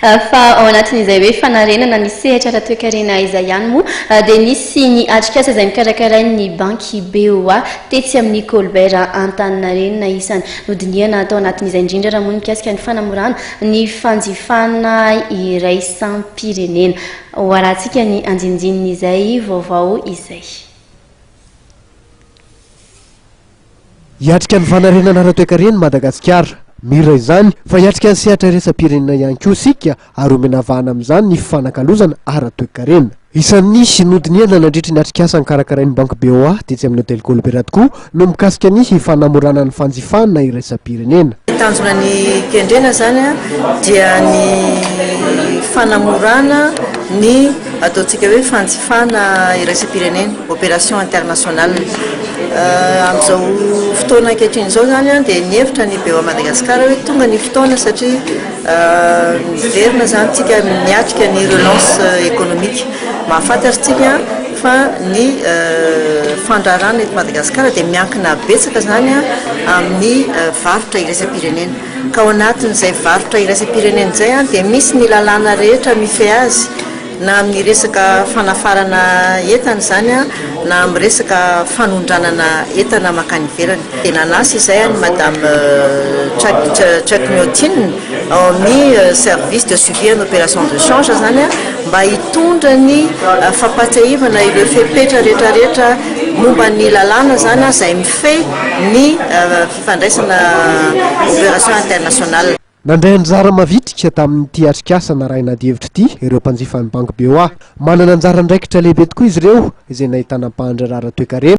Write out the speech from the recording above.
Fa ao anatin'izay hoe fanarenana ny sehatra ara-toekarena izay ihany moa dia nisy ny atrikasa izay nokarakarain'ny banky BOA tetsy amin'ny Colbert Antaninarenina. Isany nodinihana tao anatin'izay indrindra raha moa ny mikasika ny fanamorana ny fanjifana iraisam-pirenena. Ho arahantsika ny andinindin'izay vaovao izay. Hiatrika ny fanarenana ara-toekarena i Madagasikara. Mira izany fa hiatrika ny sehatra iraisam-pirenena ihany koa isika ary omena vahana amin'izany ny fifanakalozana ara-toekarena. Isan'ny nodinihana nandritry ny atrikasa nokarakarain'ny Banky BOA tetsy amin'ny Hotely Colbert tokoa no mikasika ny fanamorana ny fanjifana iraisam-pirenena. Ny tanjona nikendrena izany dia ny fanamorana ny ataontsika hoe fanjifana iraisam-pirenena, opération internationale. Amin'izao fotoana ankehitriny izao izany dia nihevitra ny BOA Madagascar hoe tonga ny fotoana satria miverina izany tsika miatrika ny relance économique. Mahafantatra isika fa ny fandraharahana eto Madagasikara dia miankina betsaka izany amin'ny varotra iraisam-pirenena. Ka ao anatin'izay varotra iraisam-pirenena izay dia misy ny lalàna rehetra mifehy azy. Na amin'ny resaka fanafarana entana izany na amin'ny resaka fanondranana entana mankany ivelany. Dia nanasa izay an'i Madame Chuck Miotin ao amin'ny service de suivi en opération de change izany mba hitondra ny fampahatsiahivana ireo fepetra rehetrarehetra momba ny lalàna izany izay mifehy ny fifandraisana opération internationale. Nandray anjara mavitrika tamin'ity atrikasa narahina adihevitra ity ireo mpanjifan'ny banky BOA. Manana anjara andraikitra lehibe tokoa izy ireo izay nahitana ampahan-draharaha ara-toekarena.